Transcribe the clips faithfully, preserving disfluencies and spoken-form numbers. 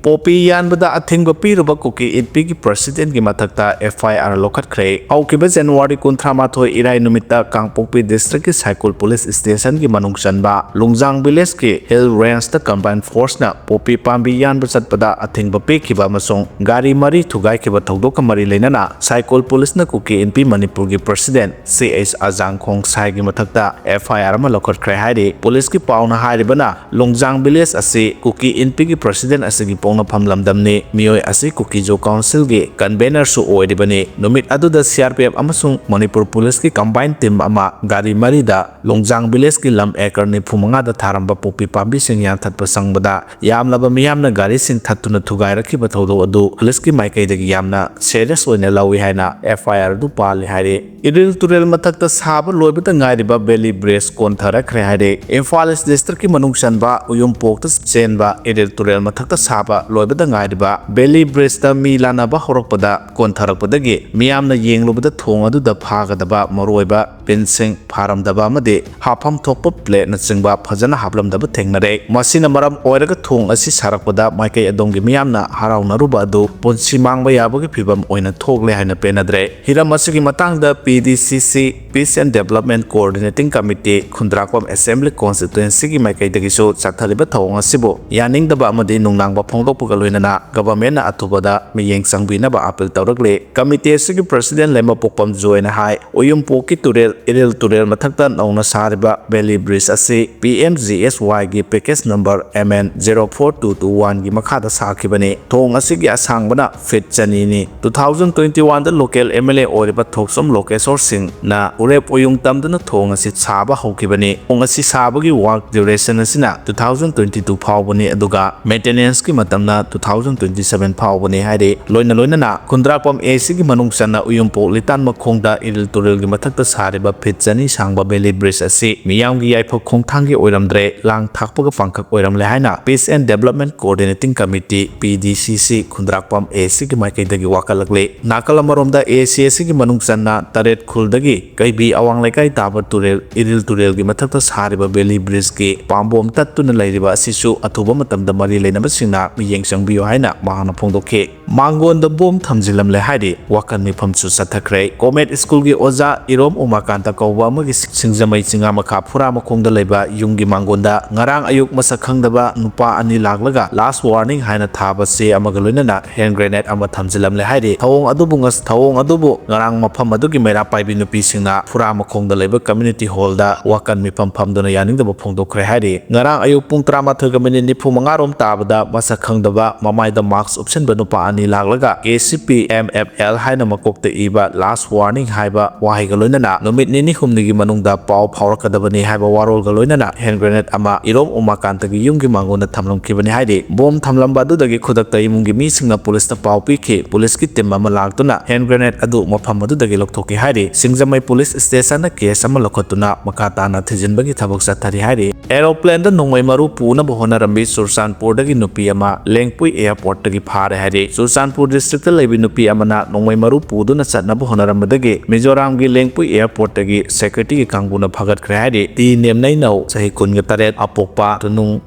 Poppy ꯌꯥꯟꯕꯗ ꯑꯊꯤꯡꯕ ꯄꯤꯔꯨꯕ ꯀꯨꯀꯤ ꯏꯟꯄꯤꯒꯤ presidentꯀꯤ ꯃꯊꯛꯇ F I R ꯂꯧꯈꯠꯈ꯭ꯔꯦ꯫ ꯍꯧꯈꯤꯕ January ꯀꯨꯟꯊ꯭ꯔꯥ ꯃꯥꯊꯣꯏ ꯏꯔꯥꯏ ꯅꯨꯃꯤꯠꯇ ꯀꯥꯡꯄꯣꯛꯄꯤ districtꯀꯤ ꯁꯥꯏꯀꯨꯜ police stationꯒꯤ ꯃꯅꯨꯡ ꯆꯟꯕ ꯂꯨꯡꯖꯥꯡ villageꯀꯤ hill rangeꯇ combined forceꯅ ꯄꯣꯄꯤ ꯄꯥꯝꯕꯤ ꯌꯥꯟꯕ ꯆꯠꯄꯗ ꯑꯊꯤꯡꯕ ꯄꯤꯈꯤꯕ ꯑꯃꯁꯨꯡ ꯒꯥꯔꯤ ꯃꯔꯤ ꯊꯨꯒꯥꯏꯈꯤꯕ ꯊꯧꯗꯣꯛꯀ ꯃꯔꯤ ꯂꯩꯅꯅ ꯁꯥꯏꯀꯨꯜ policeꯅ ꯀꯨꯀꯤ ꯏꯟꯄꯤ ꯃꯅꯤꯄꯨꯔꯒꯤ president C H ꯑꯖꯥꯡꯈꯣꯡ ꯁꯥꯏꯒꯤ ꯃꯊꯛꯇ F I R ꯑꯃ ꯂꯧꯈꯠꯈ꯭ꯔꯦ ꯍꯥꯏꯔꯤ꯫ Policeꯀꯤ ꯄꯥꯎꯅ ꯍꯥꯏꯔꯤꯕꯅ, ꯂꯣꯡꯖꯥꯡ village ꯑꯁꯤ ꯀꯨꯀꯤ ꯏꯟꯄꯤꯒꯤ president ꯑꯁꯤꯒꯤ ꯄꯣꯛꯅꯐꯝ ꯂꯝꯗꯝꯅꯤ꯫ ꯃꯤꯑꯣꯏ ꯑꯁꯤ ꯀꯨꯀꯤꯖꯣ councilꯒꯤ convenerꯁꯨ ꯑꯣꯏꯔꯤꯕꯅꯤ꯫ ꯅꯨꯃꯤꯠ ꯑꯗꯨꯗ C R P F ꯑꯃꯁꯨꯡ ꯃꯅꯤꯄꯨꯔ policeꯀꯤ combined team ꯑꯃ ꯒꯥꯔꯤ ꯃꯔꯤꯗ ꯂꯣꯡꯖꯥꯡ villageꯀꯤ ꯂꯝ acre ꯅꯤꯐꯨ ꯃꯉꯥꯗ ꯊꯥꯔꯝꯕ ꯄꯣꯄꯤ ꯄꯥꯝꯕꯤꯁꯤꯡ ꯌꯥꯟꯊꯠꯄ ꯆꯪꯕꯗ ꯌꯥꯝꯂꯕ ꯃꯤꯌꯥꯝꯅ ꯒꯥꯔꯤꯁꯤꯡ ꯊꯠꯇꯨꯅ ꯊꯨꯒꯥꯏꯔꯛꯈꯤꯕ ꯊꯧꯗꯣꯛ ꯑꯗꯨ policeꯀꯤ ꯃꯥꯏꯀꯩꯗꯒꯤ ꯌꯥꯝꯅ serious ꯑꯣꯏꯅ ꯂꯧꯏ ꯍꯥꯏꯅ F I R ꯑꯗꯨ ꯄꯥꯜꯂꯤ ꯍꯥꯏꯔꯤ꯫ ꯏꯔꯤꯜ ꯇꯨꯔꯦꯜ ꯃꯊꯛꯇ ꯁꯥꯕ ꯂꯣꯏꯕꯗ ꯉꯥꯏꯔꯤꯕ Bailey Bridge ꯀꯣꯟꯊꯔꯛꯈ꯭ꯔꯦ ꯍꯥꯏꯔꯦ꯫ ꯏꯝꯐꯥꯜ East districtꯀꯤ ꯃꯅꯨꯡ ꯆꯟꯕ ꯎꯌꯨꯝꯄꯣꯛꯇ ꯆꯦꯟꯕ ꯏꯔꯤꯜ ꯇꯨꯔꯦꯜ ꯃꯊꯛꯇ ꯁꯥꯕ ꯂꯣꯏꯕꯗ ꯉꯥꯏꯔꯤꯕ Bailey Bridgeꯇ ꯃꯤ ꯂꯥꯟꯅꯕ ꯍꯧꯔꯛꯄꯗ ꯀꯣꯟꯊꯔꯛꯄꯗꯒꯤ ꯃꯤꯌꯥꯝꯅ ꯌꯦꯡꯂꯨꯕꯗ ꯊꯣꯡ ꯑꯗꯨꯗ ꯐꯥꯒꯗꯕ ꯃꯔꯨꯑꯣꯏꯕ ꯄꯤꯟꯁꯤꯡ ꯐꯥꯔꯝꯗꯕ ꯑꯃꯗꯤ ꯍꯥꯞꯐꯝ ꯊꯣꯛꯄ plateꯅꯆꯤꯡꯕ ꯐꯖꯅ ꯍꯥꯞꯂꯝꯗꯕ ꯊꯦꯡꯅꯔꯦ꯫ ꯃꯁꯤꯅ ꯃꯔꯝ ꯑꯣꯏꯔꯒ ꯊꯣꯡ ꯑꯁꯤ ꯁꯥꯔꯛꯄꯗ ꯃꯥꯏꯀꯩ ꯑꯗꯣꯝꯒꯤ ꯃꯤꯌꯥꯝꯅ ꯍꯔꯥꯎꯅꯔꯨꯕ ꯑꯗꯨ ꯄꯨꯟꯁꯤ ꯃꯥꯡꯕ ꯌꯥꯕꯒꯤ ꯐꯤꯚꯝ ꯑꯣꯏꯅ ꯊꯣꯛꯂꯦ ꯍꯥꯏꯅ ꯄꯦꯟꯅꯗ꯭ꯔꯦ꯫ ꯍꯤꯔꯝ ꯑꯁꯤꯒꯤ ꯃꯇꯥꯡꯗ P D C C Peace and Development Coordinating Committee Khundrakpam Assembly Constituencyꯒꯤ ꯃꯥꯏꯀꯩꯗꯒꯤꯁꯨ ꯆꯠꯊꯔꯤꯕ ꯊꯧꯑꯣꯡ ꯑꯁꯤꯕꯨ ꯌꯥꯅꯤꯡꯗꯕ ꯑꯃꯗꯤ ꯅꯨꯡꯅꯥꯡꯕ ꯐꯣꯡꯗꯣꯛꯄꯒ ꯂꯣꯏꯅꯅ governmentꯅ ꯑꯊꯨꯕꯗ ꯃꯤꯠꯌꯦꯡ ꯆꯪꯕꯤꯅꯕ appeal ꯇꯧꯔꯛꯂꯤ꯫ Committee ꯑꯁꯤꯒꯤ president ꯂꯩꯃꯄꯣꯛꯄꯝ ꯖꯣꯏꯅ ꯍꯥꯏ, ꯎꯌꯨꯝꯄꯣꯛꯀꯤ ꯇꯨꯔꯦꯜ, ꯏꯔꯤꯜ ꯇꯨꯔꯦꯜ ꯃꯊꯛꯇ ꯅꯧꯅ ꯁꯥꯔꯤꯕ Bailey Bridge ꯑꯁꯤ P M G S Yꯒꯤ package number M N zero four two two oneꯒꯤ ꯃꯈꯥꯗ ꯁꯥꯈꯤꯕꯅꯤ꯫ ꯊꯣꯡ ꯑꯁꯤꯒꯤ ꯑꯁꯥꯡꯕꯅ feet ꯆꯅꯤꯅꯤ꯫ Two thousand twenty oneꯗ local M L A ꯑꯣꯏꯔꯤꯕ ꯊꯣꯛꯆꯣꯝ ꯂꯣꯀꯦꯁꯣꯔ ꯁꯤꯡꯅ ꯎꯔꯦꯞ ꯎꯌꯨꯡ ꯇꯝꯗꯨꯅ ꯊꯣꯡ ꯑꯁꯤ ꯁꯥꯕ ꯍꯧꯈꯤꯕꯅꯤ꯫ ꯊꯣꯡ ꯑꯁꯤ ꯁꯥꯕꯒꯤ work duration ꯑꯁꯤꯅ two thousand twenty two ꯐꯥꯎꯕꯅꯤ, ꯑꯗꯨꯒ maintenanceꯀꯤ ꯃꯇꯝꯅ two thousand twenty seven ꯐꯥꯎꯕꯅꯤ ꯍꯥꯏꯔꯤ꯫ ꯂꯣꯏꯅ ꯂꯣꯏꯅꯅ ꯈꯨꯟꯗ꯭ꯔꯥꯛꯄꯝ A Cꯒꯤ ꯃꯅꯨꯡ ꯆꯟꯅ ꯎꯌꯨꯝꯄꯣꯛ ꯂꯤꯇꯥꯟ ꯃꯈꯣꯡꯗ ꯏꯔꯤꯜ ꯇꯨꯔꯦꯜꯒꯤ ꯃꯊꯛꯇ ꯁꯥꯔꯤꯕ ꯐꯤꯠ ꯆꯅꯤ ꯁꯥꯡꯕ ꯕꯦꯂꯤ ꯕ꯭ꯔꯤꯖ ꯑꯁꯤ ꯃꯤꯌꯥꯝꯒꯤ ꯌꯥꯏꯐ ꯈꯣꯡꯊꯥꯡꯒꯤ ꯑꯣꯏꯔꯝꯗ꯭ꯔꯦ, ꯂꯥꯡ ꯊꯥꯛꯄꯒ ꯄꯥꯡꯈꯛ ꯑꯣꯏꯔꯝꯂꯦ ꯍꯥꯏꯅ Peace and Development Coordinating Committee, P D C C, Khundrakpam A C ꯒꯤ ꯃꯥꯏꯀꯩꯗꯒꯤ ꯋꯥꯀꯠꯂꯛꯂꯤ꯫ ꯅꯥꯀꯜ ꯑꯃꯔꯣꯝꯗ A C ꯑꯁꯤꯒꯤ ꯃꯅꯨꯡ ꯆꯟꯅ ꯇꯔꯦꯠ ꯈꯨꯜꯗꯒꯤ ꯀꯩꯕꯤ ꯑꯋꯥꯡ ꯂꯩꯀꯥꯏ ꯇꯥꯕ ꯇꯨꯔꯦꯜ, ꯏꯔꯤꯜ ꯇꯨꯔꯦꯜꯒꯤ ꯃꯊꯛꯇ ꯁꯥꯔꯤꯕ ꯕꯦꯂꯤ ꯕ꯭ꯔꯤꯖꯀꯤ ꯄꯥꯝꯕꯣꯝ ꯇꯠꯇꯨꯅ ꯂꯩꯔꯤꯕ ꯑꯁꯤꯁꯨ ꯑꯊꯨꯕ ꯃꯇꯝꯗ ꯃꯔꯤ ꯂꯩꯅꯕꯁꯤꯡꯅ ꯃꯤꯠꯌꯦꯡ ꯆꯪꯕꯤꯌꯨ ꯍꯥꯏꯅ ꯃꯍꯥꯛꯅ ꯐꯣꯡꯗꯣꯛꯈꯤ꯫ ꯃꯥꯡꯒꯣꯟꯗ ꯕꯣꯝ ꯊꯝꯖꯤꯜꯂꯝꯂꯦ ꯍꯥꯏꯔꯤ ꯋꯥꯀꯠ ꯃꯤꯐꯝꯁꯨ ꯆꯠꯊꯈ꯭ꯔꯦ꯫ ꯀꯣꯃꯦꯠ ꯁ꯭ꯀꯨꯜꯒꯤ ꯑꯣꯖꯥ ꯏꯔꯣꯝ ꯎꯃꯥꯀꯥꯟꯇ ꯀꯧꯕ ꯑꯃꯒꯤ ꯁꯤꯡꯖꯃꯩ ꯆꯤꯉꯥꯃꯈꯥ ꯐꯨꯔꯥ ꯃꯈꯣꯡꯗ ꯂꯩꯕ ꯌꯨꯝꯒꯤ ꯃꯥꯡꯒꯣꯟꯗ ꯉꯔꯥꯡ ꯑꯌꯨꯛ ꯃꯁꯛ ꯈꯪꯗꯕ ꯅꯨꯄꯥ ꯑꯅꯤ ꯂꯥꯛꯂꯒ last warning ꯍꯥꯏꯅ ꯊꯥꯕ ꯆꯦ ꯑꯃꯒ ꯂꯣꯏꯅꯅ hand grenade ꯑꯃ ꯊꯝꯖꯤꯜꯂꯝꯂꯦ ꯍꯥꯏꯔꯤ꯫ ꯊꯧꯑꯣꯡ ꯑꯗꯨꯕꯨ ꯉꯁ-, ꯊꯧꯑꯣꯡ ꯑꯗꯨꯕꯨ ꯉꯔꯥꯡ ꯃꯐꯝ ꯑꯗꯨꯒꯤ ꯃꯩꯔꯥ ꯄꯥꯏꯕꯤ ꯅꯨꯄꯤꯁꯤꯡꯅ ꯐꯨꯔꯥ ꯃꯈꯣꯡꯗ ꯂꯩꯕ community hallꯗ ꯋꯥꯀꯠ ꯃꯤꯐꯝ ꯐꯝꯗꯨꯅ ꯌꯥꯅꯤꯡꯗꯕ ꯐꯣꯡꯗꯣꯛꯈ꯭ꯔꯦ ꯍꯥꯏꯔꯤ꯫ ꯉꯔꯥꯡ ꯑꯌꯨꯛ ꯄꯨꯡ ꯇꯔꯥꯃꯥꯊꯣꯏꯒ ꯃꯤꯅꯤꯠ ꯅꯤꯐꯨ ꯃꯉꯥ ꯔꯣꯝ ꯇꯥꯕꯗ ꯃꯁꯛ ꯈꯪꯗꯕ ꯃꯃꯥꯏꯗ mask ꯎꯞꯁꯤꯟꯕ ꯅꯨꯄꯥ ꯑꯅꯤ ꯂꯥꯛꯂꯒ K C P M F L ꯍꯥꯏꯅ ꯃꯀꯣꯛꯇ ꯏꯕ last warning ꯍꯥꯏꯕ ꯋꯥꯍꯩꯒ ꯂꯣꯏꯅꯅ ꯅꯨꯃꯤꯠ ꯅꯤꯅꯤ ꯍꯨꯝꯅꯤꯒꯤ ꯃꯅꯨꯡꯗ ꯄꯥꯎ ꯐꯥꯎꯔꯛꯀꯗꯕꯅꯤ ꯍꯥꯏꯕ ꯋꯥꯔꯣꯜꯒ ꯂꯣꯏꯅꯅ hand grenade ꯑꯃ ꯏꯔꯣꯝ ꯎꯃꯥꯀꯥꯟꯇꯒꯤ ꯌꯨꯝꯒꯤ ꯃꯥꯡꯒꯣꯟꯗ ꯊꯝꯂꯝꯈꯤꯕꯅꯤ ꯍꯥꯏꯔꯤ꯫ ꯕꯣꯝ ꯊꯝꯂꯝꯕ ꯑꯗꯨꯗꯒꯤ ꯈꯨꯗꯛꯇ ꯏꯃꯨꯡꯒꯤ ꯃꯤꯁꯤꯡꯅ ꯄꯨꯂꯤꯁꯇ ꯄꯥꯎ ꯄꯤꯈꯤ꯫ ꯄꯨꯂꯤꯁꯀꯤ team ꯑꯃ ꯂꯥꯛꯇꯨꯅ hand grenade ꯑꯗꯨ ꯃꯐꯝ ꯑꯗꯨꯗꯒꯤ ꯂꯧꯊꯣꯛꯈꯤ ꯍꯥꯏꯔꯤ꯫ ꯁꯤꯡꯖꯃꯩ ꯄꯨꯂꯤꯁ ꯁ꯭ꯇꯦꯁꯟꯅ case ꯑꯃ ꯂꯧꯈꯠꯇꯨꯅ ꯃꯈꯥ ꯇꯥꯅ ꯊꯤꯖꯤꯟꯕꯒꯤ ꯊꯕꯛ ꯆꯠꯊꯔꯤ ꯍꯥꯏꯔꯤ꯫ Aeroplaneꯗ ꯅꯣꯡꯃꯩ ꯃꯔꯨ ꯄꯨꯅꯕ ꯍꯣꯠꯅꯔꯝꯃꯤ ꯆꯨꯔꯆꯥꯟꯄꯨꯔꯗꯒꯤ ꯅꯨꯄꯤ ꯑꯃ ꯂꯦꯡꯄꯨꯏ airportꯇꯒꯤ ꯐꯥꯔꯦ ꯍꯥꯏꯔꯤ꯫ ꯆꯨꯔꯆꯥꯟꯄꯨꯔ districtꯇ ꯂꯩꯕꯤ ꯅꯨꯄꯤ ꯑꯃꯅ ꯅꯣꯡꯃꯩ ꯃꯔꯨ ꯄꯨꯗꯨꯅ ꯆꯠꯅꯕ ꯍꯣꯠꯅꯔꯝꯕꯗꯒꯤ ꯃꯤꯖꯣꯔꯥꯝꯒꯤ ꯂꯦꯡꯄꯨꯏ airportꯇꯒꯤ securityꯒꯤ ꯀꯥꯡꯕꯨꯅ ꯐꯥꯒꯠꯈ꯭ꯔꯦ ꯍꯥꯏꯔꯤ꯫ ꯇꯤ ꯅꯦꯝꯅꯩꯅꯧ, ꯆꯍꯤ ꯀꯨꯟꯒ ꯇꯔꯦꯠ, ꯑꯄꯣꯛꯄ ꯇꯨꯅꯨꯡ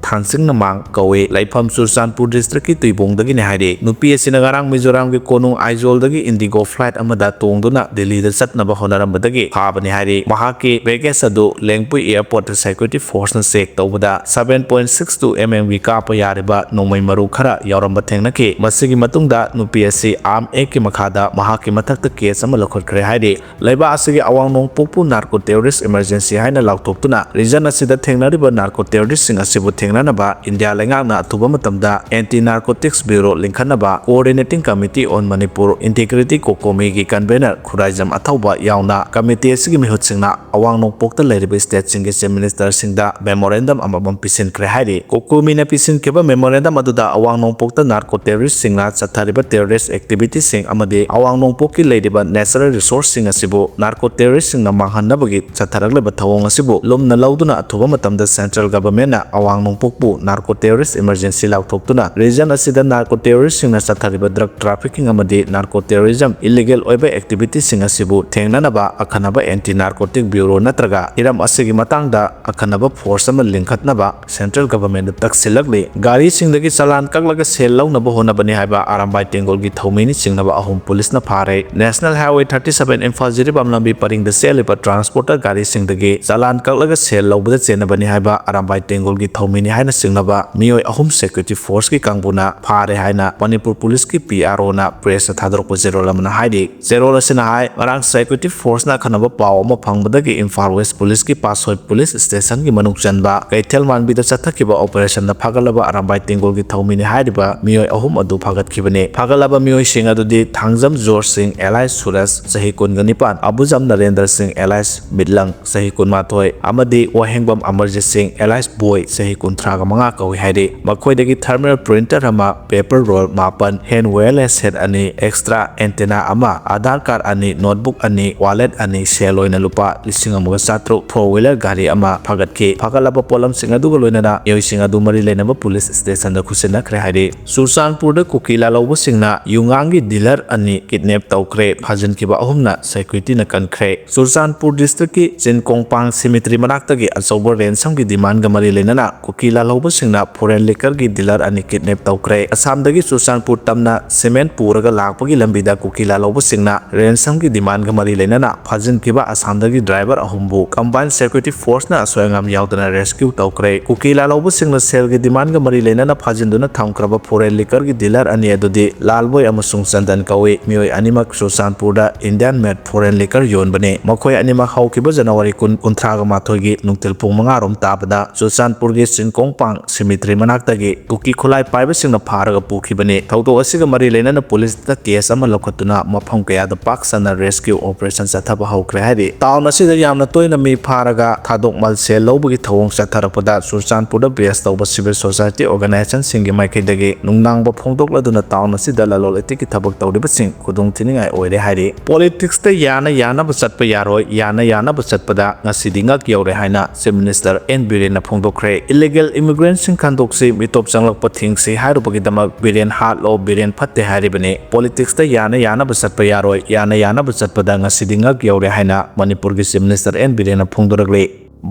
ꯊꯥꯟꯁꯤꯡꯅꯃꯥꯡ ꯀꯧꯏ꯫ ꯂꯩꯐꯝ ꯆꯨꯔꯆꯥꯟꯄꯨꯔ districtꯀꯤ ꯇꯨꯏꯕꯣꯡꯗꯒꯤꯅꯤ ꯍꯥꯏꯔꯤ꯫ ꯅꯨꯄꯤ ꯑꯁꯤꯅ ꯉꯔꯥꯡ ꯃꯤꯖꯣꯔꯥꯝꯒꯤ ꯀꯣꯅꯨꯡ ꯑꯥꯏꯖꯣꯜꯗꯒꯤ Indigo flight ꯑꯃꯗ ꯇꯣꯡꯗꯨꯅ ꯗꯤꯜꯂꯤꯗ ꯆꯠꯅꯕ ꯍꯣꯠꯅꯔꯝꯕꯗꯒꯤ ꯐꯥꯕꯅꯤ ꯍꯥꯏꯔꯤ꯫ ꯃꯍꯥꯛꯀꯤ baggage ꯑꯗꯨ ꯂꯦꯡꯄꯨꯏ airportꯇ security forceꯅ check ꯇꯧꯕꯗ seven point six two mmꯒꯤ ꯀꯥꯞꯄ ꯌꯥꯔꯤꯕ ꯅꯣꯡꯃꯩ ꯃꯔꯨ ꯈꯔ ꯌꯥꯎꯔꯝꯕ ꯊꯦꯡꯅꯈꯤ꯫ ꯃꯁꯤꯒꯤ ꯃꯇꯨꯡꯗ ꯅꯨꯄꯤ ꯑꯁꯤ Arms Actꯀꯤ ꯃꯈꯥꯗ ꯃꯍꯥꯛꯀꯤ ꯃꯊꯛꯇ case ꯑꯃ ꯂꯧꯈꯠꯈ꯭ꯔꯦ ꯍꯥꯏꯔꯤ꯫ ꯂꯩꯕꯥꯛ ꯑꯁꯤꯒꯤ ꯑꯋꯥꯡ ꯅꯣꯡꯄꯣꯛꯄꯨ narco terrorist emergency ꯍꯥꯏꯅ ꯂꯥꯎꯊꯣꯛꯇꯨꯅ region ꯑꯁꯤꯗ ꯊꯦꯡꯅꯔꯤꯕ narco terroristꯁꯤꯡ ꯑꯁꯤꯕꯨ ꯊꯦꯡꯅꯅꯕ ꯏꯟꯗꯤꯌꯥ ꯂꯩꯉꯥꯛꯅ ꯑꯊꯨꯕ ꯃꯇꯝꯗ Anti Narcotics Bureau ꯂꯤꯡꯈꯠꯅꯕ Coordinating Committee on Manipur Integrity, COCOMIꯒꯤ convener Khuraijam ꯑꯊꯧꯕ ꯌꯥꯎꯅ committee ꯑꯁꯤꯒꯤ ꯃꯤꯍꯨꯠꯁꯤꯡꯅ ꯑꯋꯥꯡ ꯅꯣꯡꯄꯣꯛꯇ ꯂꯩꯔꯤꯕ stateꯁꯤꯡꯒꯤ chief ministerꯁꯤꯡꯗ memorandum ꯑꯃꯃꯝ ꯄꯤꯁꯤꯟꯈ꯭ꯔꯦ ꯍꯥꯏꯔꯤ꯫ COCOMIꯅ ꯄꯤꯁꯤꯟꯈꯤꯕ memorandum ꯑꯗꯨꯗ ꯑꯋꯥꯡ ꯅꯣꯡꯄꯣꯛꯇ narco terroristꯁꯤꯡꯅ ꯆꯠꯊ ꯍꯥꯏꯔꯤꯕ terrorist activityꯁꯤꯡ ꯑꯃꯗꯤ ꯑꯋꯥꯡ ꯅꯣꯡꯄꯣꯛꯀꯤ ꯂꯩꯔꯤꯕ natural resourceꯁꯤꯡ ꯑꯁꯤꯕꯨ narco terroristꯁꯤꯡꯅ ꯃꯥꯡꯍꯟꯅꯕꯒꯤ ꯆꯠꯊꯔꯛꯂꯤꯕ ꯊꯧꯑꯣꯡ ꯑꯁꯤꯕꯨ ꯂꯨꯝꯅ ꯂꯧꯗꯨꯅ ꯑꯊꯨꯕ ꯃꯇꯝꯗ central governmentꯅ ꯑꯋꯥꯡ ꯅꯣꯡꯄꯣꯛꯄꯨ narco terrorist emergency ꯂꯥꯎꯊꯣꯛꯇꯨꯅ region ꯑꯁꯤꯗ narco terroristꯁꯤꯡꯅ ꯆꯠꯊꯔꯤꯕ drug trafficking ꯑꯃꯗꯤ narco terrorism illegal ꯑꯣꯏꯕ activityꯁꯤꯡ ꯑꯁꯤꯕꯨ ꯊꯦꯡꯅꯅꯕ ꯑꯈꯟꯅꯕ anti narcotic bureau ꯅꯠꯇ꯭ꯔꯒ ꯍꯤꯔꯝ ꯑꯁꯤꯒꯤ ꯃꯇꯥꯡꯗ ꯑꯈꯟꯅꯕ force ꯑꯃ ꯂꯤꯡꯈꯠꯅꯕ central governmentꯗ ꯇꯛꯁꯤꯜꯂꯛꯂꯤ꯫ ꯒꯥꯔꯤꯁꯤꯡꯗꯒꯤ ꯆꯂꯥꯟ ꯀꯛꯂꯒ ꯁꯦꯜ ꯂꯧꯅꯕ ꯍꯣꯠꯅꯕꯅꯤ ꯍꯥꯏꯕ ꯑꯔꯥꯝꯕꯥꯏ ꯇꯦꯡꯒꯣꯜꯒꯤ ꯊꯧꯃꯤꯅ ꯆꯤꯡꯅꯕ ꯑꯍꯨꯝ ꯄꯨꯂꯤꯁꯅ ꯐꯥꯔꯦ꯫ National Highway thirty seven Imphal Jiribam ꯂꯝꯕꯤ ꯄꯔꯤꯡꯗ ꯆꯦꯜꯂꯤꯕ transporter ꯒꯥꯔꯤꯁꯤꯡꯗꯒꯤ ꯆꯂꯥꯟ ꯀꯛꯂꯒ ꯁꯦꯜ ꯂꯧꯕꯗ ꯆꯦꯟꯅꯕꯅꯤ ꯍꯥꯏꯕ ꯑꯔꯥꯝꯕꯥꯏ ꯇꯦꯡꯒꯣꯜꯒꯤ ꯊꯧꯃꯤꯅꯤ ꯍꯥꯏꯅ ꯆꯤꯡꯅꯕ ꯃꯤꯑꯣꯏ ꯑꯍꯨꯝ security forceꯀꯤ ꯀꯥꯡꯕꯨꯅ ꯐꯥꯔꯦ ꯍꯥꯏꯅ ꯃꯅꯤꯄꯨꯔ ꯄꯨꯂꯤꯁꯀꯤ PROꯅ pressꯇ ꯊꯥꯗꯣꯔꯛꯄ ꯆꯦꯔꯣꯜ ꯑꯃꯅ ꯍꯥꯏꯔꯤ꯫ ꯆꯦꯔꯣꯜ ꯑꯁꯤꯅ ꯍꯥꯏ, ꯉꯔꯥꯡ security forceꯅ ꯑꯈꯟꯅꯕ ꯄꯥꯎ ꯑꯃ ꯐꯪꯕꯗꯒꯤ ꯏꯝꯐꯥꯜ West ꯄꯨꯂꯤꯁꯀꯤ ꯄꯥꯁꯣꯏ ꯄꯨꯂꯤꯁ stationꯒꯤ ꯃꯅꯨꯡ ꯆꯟꯕ ꯀꯩꯊꯦꯜ ꯃꯥꯟꯕꯤꯗ ꯆꯠꯊꯈꯤꯕ operationꯗ ꯐꯥꯒꯠꯂꯕ ꯑꯔꯥꯝꯕꯥꯏ ꯇꯦꯡꯒꯣꯜꯒꯤ ꯊꯧꯃꯤꯅꯤ ꯍꯥꯏꯔꯤꯕ ꯃꯤꯑꯣꯏ ꯑꯍꯨꯝ ꯑꯗꯨ ꯐꯥꯒꯠꯈꯤꯕꯅꯤ꯫ ꯐꯥꯒꯠꯂꯕ ꯃꯤꯑꯣꯏꯁꯤꯡ ꯑꯗꯨꯗꯤ ꯊꯥꯡꯖꯝ ꯖꯣꯔꯖ ꯁꯤꯡ alias ꯁꯨꯔꯖ ꯆꯍꯤ ꯀꯨꯟꯒ ꯅꯤꯄꯥꯟ, ꯑꯕꯨꯖꯝ ꯅꯔꯦꯟꯗ꯭ꯔ ꯁꯤꯡ alias ꯃꯤꯠꯂꯪ ꯆꯍꯤ ꯀꯨꯟꯃꯥꯊꯣꯏ ꯑꯃꯗꯤ ꯋꯥꯍꯦꯡꯕꯝ ꯑꯃꯔꯖꯤꯠ ꯁꯤꯡ alias ꯕꯣꯏ ꯆꯍꯤ ꯀꯨꯟꯊ꯭ꯔꯥꯒ ꯃꯉꯥ ꯀꯧꯏ ꯍꯥꯏꯔꯤ꯫ ꯃꯈꯣꯏꯗꯒꯤ thermal printer ꯑꯃ, paper roll ꯃꯥꯄꯟ, hand wireless set ꯑꯅꯤ, extra antenna ꯑꯃ, ꯑꯥꯙꯥꯔ ꯀꯥꯔꯗ ꯑꯅꯤ, notebook ꯑꯅꯤ, wallet ꯑꯅꯤ, ꯁꯦꯜ ꯑꯣꯏꯅ ꯂꯨꯄꯥ ꯂꯤꯁꯤꯡ ꯑꯃꯒ ꯆꯥꯇ꯭ꯔꯨꯛ, four wheeler ꯒꯥꯔꯤ ꯑꯃ ꯐꯥꯒꯠꯈꯤ꯫ ꯐꯥꯒꯠꯂꯕ ꯄꯣꯠꯂꯝꯁꯤꯡ ꯑꯗꯨꯒ ꯂꯣꯏꯅꯅ ꯃꯤꯑꯣꯏꯁꯤꯡ ꯑꯗꯨ ꯃꯔꯤ ꯂꯩꯅꯕ ꯄꯨꯂꯤꯁ stationꯗ ꯈꯨꯠꯁꯤꯟꯅꯈ꯭ꯔꯦ ꯍꯥꯏꯔꯤ꯫ ꯆꯨꯔꯆꯥꯟꯄꯨꯔꯗ ꯀꯨꯀꯤ ꯂꯥꯜꯍꯧꯕꯁꯤꯡꯅ ꯌꯨꯉꯥꯡꯒꯤ dealer ꯑꯅꯤ kidnap ꯇꯧꯈ꯭ꯔꯦ꯫ ꯐꯥꯖꯤꯟꯈꯤꯕ ꯑꯍꯨꯝꯅ securityꯅ ꯀꯟꯈ꯭ꯔꯦ꯫ ꯆꯨꯔꯆꯥꯟꯄꯨꯔ districtꯀꯤ ꯆꯤꯟꯀꯣꯡꯄꯥꯡ cemetery ꯃꯅꯥꯛꯇꯒꯤ ꯑꯆꯧꯕ ransom ꯒꯤ demandꯒ ꯃꯔꯤ ꯂꯩꯅꯅ ꯀꯨꯀꯤ ꯂꯥꯜꯍꯧꯕꯁꯤꯡꯅ foreign liquorꯒꯤ dealer ꯑꯅꯤ kidnap ꯇꯧꯈ꯭ꯔꯦ꯫ ꯑꯁꯥꯝꯗꯒꯤ ꯆꯨꯔꯆꯥꯟꯄꯨꯔ ꯇꯝꯅ cement ꯄꯨꯔꯒ ꯂꯥꯛꯄꯒꯤ ꯂꯝꯕꯤꯗ ꯀꯨꯀꯤ ꯂꯥꯜꯍꯧꯕꯁꯤꯡꯅ ransomꯒꯤ demandꯒ ꯃꯔꯤ ꯂꯩꯅꯅ ꯐꯥꯖꯤꯟꯈꯤꯕ ꯑꯁꯥꯝꯗꯒꯤ driver ꯑꯍꯨꯝꯕꯨ combined security forceꯅ ꯑꯁꯣꯏ ꯑꯉꯥꯝ ꯌꯥꯎꯗꯅ rescue ꯇꯧꯈ꯭ꯔꯦ꯫ ꯀꯨꯀꯤ ꯂꯥꯜꯍꯧꯕꯁꯤꯡꯅ ꯁꯦꯜꯒꯤ demandꯒ ꯃꯔꯤ ꯂꯩꯅꯅ ꯐꯥꯖꯤꯟꯗꯨꯅ ꯊꯝꯈ꯭ꯔꯕ foreign liquorꯒꯤ dealer ꯑꯅꯤ ꯑꯗꯨꯗꯤ ꯂꯥꯜꯕꯣꯏ ꯑꯃꯁꯨꯡ ꯆꯟꯗꯟ ꯀꯧꯏ꯫ ꯃꯤꯑꯣꯏ ꯑꯅꯤꯃꯛ ꯆꯨꯔꯆꯥꯟꯄꯨꯔꯗ Indian made foreign liquor ꯌꯣꯟꯕꯅꯤ꯫ ꯃꯈꯣꯏ ꯑꯅꯤꯃꯛ ꯍꯧꯈꯤꯕ ꯖꯅꯋꯥꯔꯤ ꯀꯨꯟ, ꯀꯨꯟꯊ꯭ꯔꯥꯒ ꯃꯥꯊꯣꯏꯒꯤ ꯅꯨꯡꯊꯤꯜ ꯄꯨꯡ ꯃꯉꯥ ꯔꯣꯝ ꯇꯥꯕꯗ ꯆꯨꯔꯆꯥꯟꯄꯨꯔꯒꯤ ꯆꯤꯡꯀꯣꯡꯄꯥꯡ cemetery ꯃꯅꯥꯛꯇꯒꯤ ꯀꯨꯀꯤ ꯈꯨꯠꯂꯥꯏ ꯄꯥꯏꯕꯁꯤꯡꯅ ꯐꯥꯔꯒ ꯄꯨꯈꯤꯕꯅꯤ꯫ ꯊꯧꯗꯣꯛ ꯑꯁꯤꯒ ꯃꯔꯤ ꯂꯩꯅꯅ ꯄꯨꯂꯤꯁꯇ case ꯑꯃ ꯂꯧꯈꯠꯇꯨꯅ ꯃꯐꯝ ꯀꯌꯥꯗ ꯄꯥꯛ ꯁꯟꯅ rescue operation ꯆꯠꯊꯕ ꯍꯧꯈ꯭ꯔꯦ ꯍꯥꯏꯔꯤ꯫ Town ꯑꯁꯤꯗ ꯌꯥꯝꯅ ꯇꯣꯏꯅ ꯃꯤ ꯐꯥꯔꯒ ꯊꯥꯗꯣꯛ ꯃꯜ ꯁꯦꯜ ꯂꯧꯕꯒꯤ ꯊꯧꯑꯣꯡ ꯆꯠꯊꯔꯛꯄꯗ ꯆꯨꯔꯆꯥꯟꯄꯨꯔꯗ base ꯇꯧꯕ civil society organizationꯁꯤꯡꯒꯤ ꯃꯥꯏꯀꯩꯗꯒꯤ ꯅꯨꯡꯅꯥꯡꯕ ꯐꯣꯡꯗꯣꯛꯂꯗꯨꯅ ꯇꯥꯎꯟ ꯑꯁꯤꯗ ꯂꯂꯣꯟ ꯏꯇꯤꯛꯀꯤ ꯊꯕꯛ ꯇꯧꯔꯤꯕꯁꯤꯡ ꯈꯨꯗꯣꯡ ꯊꯤꯅꯤꯡꯉꯥꯏ ꯑꯣꯏꯔꯦ ꯍꯥꯏꯔꯤ꯫ ꯄꯣꯂꯤꯇꯤꯛꯁꯇ ꯌꯥꯅ ꯌꯥꯅꯕ ꯆꯠꯄ ꯌꯥꯔꯣꯏ, ꯌꯥꯅ ꯌꯥꯅꯕ ꯆꯠꯄꯗ ꯉꯁꯤꯗꯤ ꯉꯛ ꯌꯧꯔꯦ ꯍꯥꯏꯅ Chief Minister N ꯕꯤꯔꯦꯟꯅ ꯐꯣꯡꯗꯣꯛꯈ꯭ꯔꯦ꯫ ꯏꯂꯤꯒꯦꯜ ꯏꯃꯤꯒ꯭ꯔꯦꯟꯁꯤꯡ ꯈꯟꯗꯣꯛꯁꯤ, ꯃꯤꯇꯣꯞ ꯆꯪꯂꯛꯄ ꯊꯤꯡꯁꯤ ꯍꯥꯏꯔꯨꯕꯒꯤꯗꯃꯛ ꯕꯤꯔꯦꯟ ꯍꯥꯠꯂꯣ, ꯕꯤꯔꯦꯟ ꯐꯠꯇꯦ ꯍꯥꯏꯔꯤꯕꯅꯤ꯫ ꯄꯣꯂꯤꯇꯤꯛꯁꯇ ꯌꯥꯅ ꯌꯥꯅꯕ ꯆꯠꯄ ꯌꯥꯔꯣꯏ, ꯌꯥꯅ ꯌꯥꯅꯕ ꯆꯠꯄꯗ ꯉꯁꯤꯗꯤ ꯉꯛ ꯌꯧꯔꯦ ꯍꯥꯏꯅ ꯃꯅꯤꯄꯨꯔꯒꯤ Chief Minister N ꯕꯤꯔꯦꯟꯅ ꯐꯣꯡꯗꯣꯔꯛꯂꯤ꯫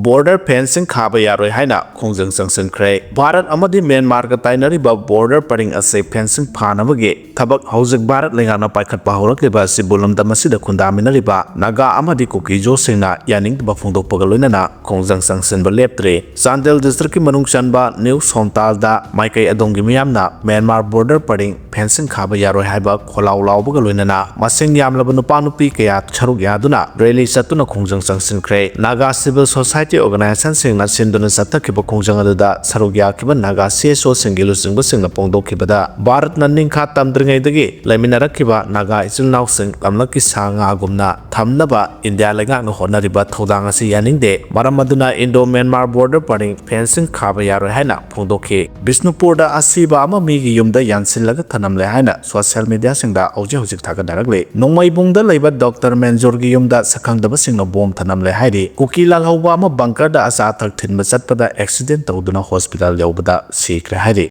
ꯕꯣꯔꯗꯔ ꯐꯦꯟꯁꯤꯡ ꯈꯥꯕ ꯌꯥꯔꯣꯏ ꯍꯥꯏꯅ ꯈꯣꯡꯖꯪ ꯆꯪꯁꯤꯟꯈ꯭ꯔꯦ꯫ ꯚꯥꯔꯠ ꯑꯃꯗꯤ ꯃ꯭ꯌꯥꯟꯃꯥꯔꯒ ꯇꯥꯏꯅꯔꯤꯕ ꯕꯣꯔꯗꯔ ꯄꯔꯤꯡ ꯑꯁꯤ ꯐꯦꯟꯁꯤꯡ ꯐꯥꯅꯕꯒꯤ ꯊꯕꯛ ꯍꯧꯖꯤꯛ ꯚꯥꯔꯠ ꯂꯩꯉꯥꯛꯅ ꯄꯥꯏꯈꯠꯄ ꯍꯧꯔꯛꯂꯤꯕ ꯑꯁꯤꯕꯨ ꯂꯝꯗꯝ ꯑꯁꯤꯗ ꯈꯨꯟꯗꯥꯃꯤꯟꯅꯔꯤꯕ ꯅꯥꯒꯥ ꯑꯃꯗꯤ ꯀꯨꯀꯤꯖꯣꯁꯤꯡꯅ ꯌꯥꯅꯤꯡꯗꯕ ꯐꯣꯡꯗꯣꯛꯄꯒ ꯂꯣꯏꯅꯅ ꯈꯣꯡꯖꯪ ꯆꯪꯁꯤꯟꯕ ꯂꯦꯞꯇ꯭ꯔꯤ꯫ ꯆꯥꯟꯗꯦꯜ ꯗꯤꯁꯇ꯭ꯔꯤꯛꯀꯤ ꯃꯅꯨꯡ ꯆꯟꯕ ꯅ꯭ꯌꯨ ꯁꯣꯟꯇꯥꯜꯗ ꯃꯥꯏꯀꯩ ꯑꯗꯣꯝꯒꯤ ꯃꯤꯌꯥꯝꯅ ꯃ꯭ꯌꯥꯟꯃꯥꯔ ꯕꯣꯔꯗꯔ ꯄꯔꯤꯡ ꯐꯦꯟꯁꯤꯡ ꯈꯥꯕ ꯌꯥꯔꯣꯏ ꯍꯥꯏꯕ ꯈꯣꯜꯂꯥꯎ ꯂꯥꯎꯕꯒ ꯂꯣꯏꯅꯅ ꯃꯁꯤꯡ ꯌꯥꯝꯂꯕ ꯅꯨꯄꯥ ꯅꯨꯄꯤ ꯀꯌꯥ ꯁꯔꯨꯛ ꯌꯥꯗꯨꯅ ꯔꯦꯂꯤ ꯆꯠꯇꯨꯅ ꯈꯣꯡꯖꯪ ꯆꯪꯁꯤꯟꯈ꯭ꯔꯦ꯫ ꯅꯥꯒꯥ ꯁꯤꯚꯤꯜ ꯁꯣꯁꯥꯏꯇꯤ ꯑꯣꯔꯒꯅꯥꯏꯖꯦꯁꯟꯁꯤꯡꯅ ꯁꯤꯟꯗꯨꯅ ꯆꯠꯊꯈꯤꯕ ꯈꯣꯡꯖꯪ ꯑꯗꯨꯗ ꯁꯔꯨꯛ ꯌꯥꯈꯤꯕ ꯅꯥꯒꯥ ꯁꯤ ꯑꯦꯁ ꯑꯣꯁꯤꯡꯒꯤ ꯂꯨꯆꯤꯡꯕꯁꯤꯡꯅ ꯐꯣꯡꯗꯣꯛꯈꯤꯕꯗ ꯚꯥꯔꯠꯅ ꯅꯤꯡꯈꯥ ꯇꯝꯗ꯭ꯔꯤꯉꯩꯗꯒꯤ ꯂꯩꯃꯤꯟꯅꯔꯛꯈꯤꯕ ꯅꯥꯒꯥ ꯏꯆꯤꯜ ꯏꯅꯥꯎꯁꯤꯡ ꯂꯝꯂꯛꯀꯤ ꯁꯥ ꯉꯥꯒꯨꯝꯅ ꯊꯝꯅꯕ ꯏꯟꯗꯤꯌꯥ ꯂꯩꯉꯥꯛꯅ ꯍꯣꯠꯅꯔꯤꯕ ꯊꯧꯗꯥꯡ ꯑꯁꯤ ꯌꯥꯅꯤꯡꯗꯦ꯫ ꯃꯔꯝ ꯑꯗꯨꯅ ꯏꯟꯗꯣ ꯃ꯭ꯌꯥꯟꯃꯥꯔ ꯕꯣꯔꯗꯔ ꯄꯔꯤꯡ ꯐꯦꯟꯁꯤꯡ ꯈꯥꯕ ꯌꯥꯔꯣꯏ ꯍꯥꯏꯅ ꯐꯣꯡꯗꯣꯛꯈꯤ꯫ ꯕꯤꯁꯅꯨꯄꯨꯔꯗ ꯑꯁꯤꯕ ꯑꯃ ꯃꯤꯒꯤ ꯌꯨꯝꯗ ꯌꯥꯟꯁꯤꯜꯂꯒ ꯊꯅꯝꯂꯦ ꯍꯥꯏꯅ ꯁꯣꯁꯤꯌꯦꯜ ꯃꯤꯗꯤꯌꯥꯁꯤꯡꯗ ꯍꯧꯖꯤꯛ ꯍꯧꯖꯤꯛ ꯊꯥꯒꯠꯅꯔꯛꯂꯤ꯫ ꯅꯣꯡꯃꯩꯕꯨꯡꯗ ꯂꯩꯕ ꯗꯣꯛꯇꯔ ꯃꯦꯟꯖꯣꯔꯒꯤ ꯌꯨꯝꯗ ꯁꯛꯈꯪꯗꯕꯁꯤꯡꯅ ꯕꯣꯝ ꯊꯅꯝꯂꯦ ꯍꯥꯏꯔꯤ꯫ ꯀꯨꯀꯤ ꯂꯥꯜꯍꯧꯕ ꯑꯃ ꯕꯪꯀꯔꯗ ꯑꯆꯥ ꯑꯊꯛ ꯊꯤꯟꯕ ꯆꯠꯄꯗ ꯑꯦꯛꯁꯤꯗꯦꯟ ꯇꯧꯗꯨꯅ ꯍꯣꯁꯄꯤꯇꯥꯜ ꯌꯧꯕꯗ ꯁꯤꯈ꯭ꯔꯦ ꯍꯥꯏꯔꯤ꯫